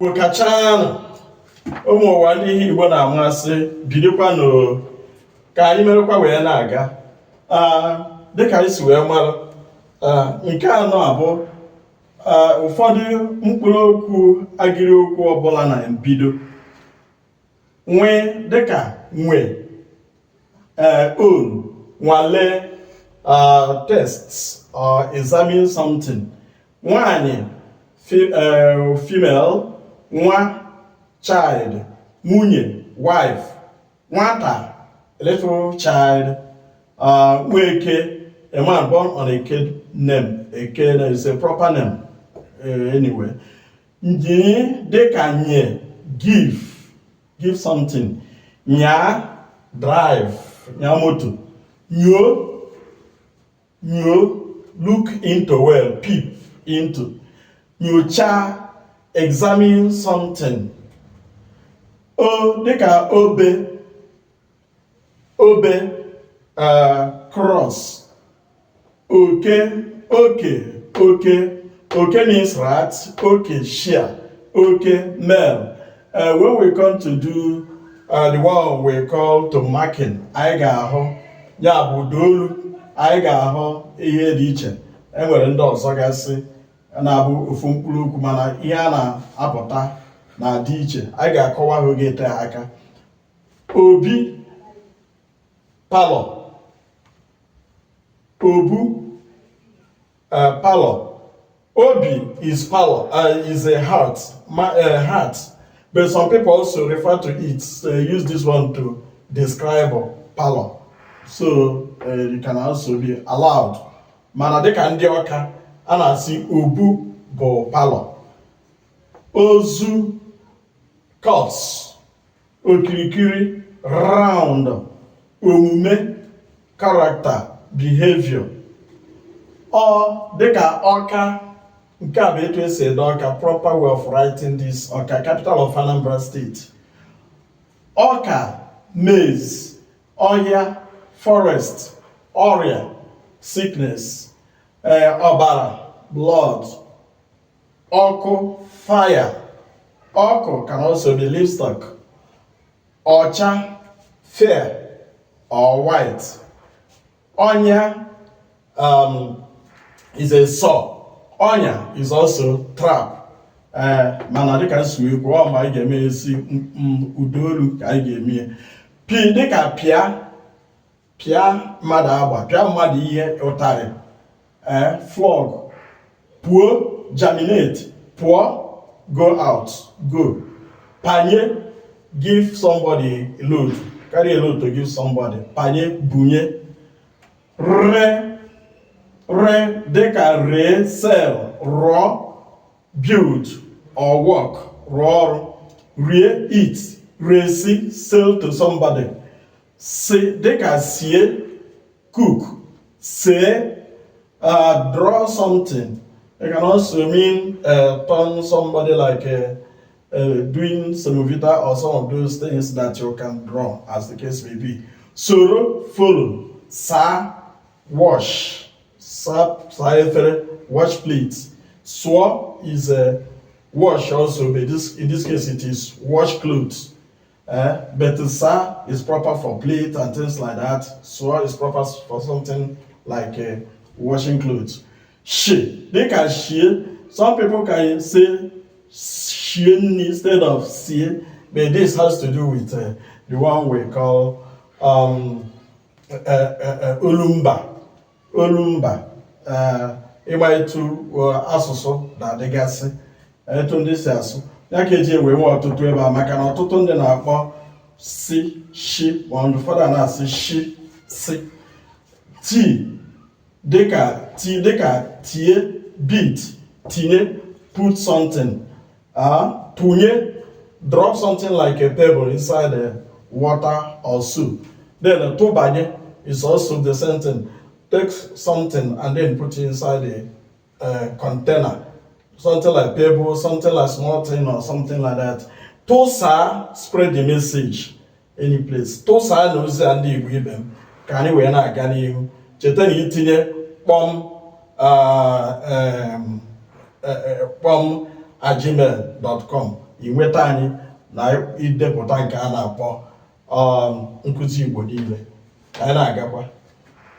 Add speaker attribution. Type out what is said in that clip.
Speaker 1: Igbo kachanụ! Ụmụ ụwa ndị ihe Igbo na-amasị, birikwanụ ka anyị merekwa wee na-aga. Dịka anyị si wee mara, nke anọ abụ ụfọdụ mkpụrụ okwu agịrị okwu ọbụla na mbido nwee, dịka nwe, own, nwalee, test or examine something, nwanyị, female, nwa, child, nwunye, wife, nwata, little child, nweke, a man born on Eke name. Eke is a proper name anyway. Nye, dịka nye, give, give something, nyaa, drive, nyaa moto, nyoo, nyo, look into well, peep into, nyochaa, examine something, o dịka obe, obe, cross, oke, oke, oke, oke means rat, oke, share, oke, male. When we come to do the one we call to marking, anyị ga-ahụ ya bụ ụdaolu, anyị ga-ahụ ihe dị iche. Enwere ndị ọzọ gasị na-abụ ofu mkpụrụ okwu, mana ihe a na-apụta na-adị iche. Anyị ga-akọwa ha oge ete aka. Obi, parlour, obu, parlour. Obi is parlour, is a heart, heart, but some people also refer to it, use this one to describe parlour, so you can also be allowed. Mana dịka ndị Ọka a na-asị obu bụ parlour. Ozu, corpse, okirikiri, round, omume, character, behavior. Ọ dịka Ọka, nke a bụ etu esi ede Ọka, proper way of writing this Ọka, capital of Anambra State. Ọka, maize, ọhịa, forest, ọrịa, sickness, ee, ọbara, blood, ọkụ, fire, ọkụ can also be livestock, ọcha, fair or white, ọnya is a sore, ọnya is also trap. Ee, mana dịka nsi wee kwuo, ọ ma anyị ga-eme esi ụdaolu ka anyị ga-eme ya. Pi dịka pịa, pịa mmadụ agba, pịa mmadụ ihe ụtarị, ee, flog, puo, germinate, pụọ, go out, go, panye, give somebody a load, carry a load to give somebody, panye, bunye, re, re dịka ree, sell, rụọ, build or work, rụọ ọrụ, rie, eat, resi, sell to somebody, si dịka sie, cook, see, draw something. It can also mean turn somebody like doing semovita or some of those things that you can draw, as the case may be. Soro, follow, saa, wash, saa, saa efere, wash plates. Sụọ is a wash also, but in this case it is wash clothes. But saa is proper for plate and things like that. Sụọ is proper for something like washing clothes. Shi, dịka shie, some people can say shie nni instead of sie, but this has to do with the one we call olumba. Olumba, ịgba etu asụsụ na-adịgasị, etu ndị si asụ ya ka eji ewe nwee ọtụtụ ebe a, maka na ọtụtụ ndị na-akpọ si shi, ma ụfọdụ a na-asị shi si. Tii dịka ti, dịka tie, beat, tinye, put something, punye, drop something like a pebble inside the water or soup. Then tụbanye is also the same thing, take something and then put it inside the container, something like pebble, something like small thing or something like that. Tụsaa, spread the message any place. Tụsaa na ozi a, ndị Igbo ibe m, ka anyị wee na-aga n'ihu. Cheta na itinye kpọm kpọm@gmail.com. I nweta anyị na idepụta nke a na-akpọ nkụzi Igbo niile. Ka anyị na-agakwa.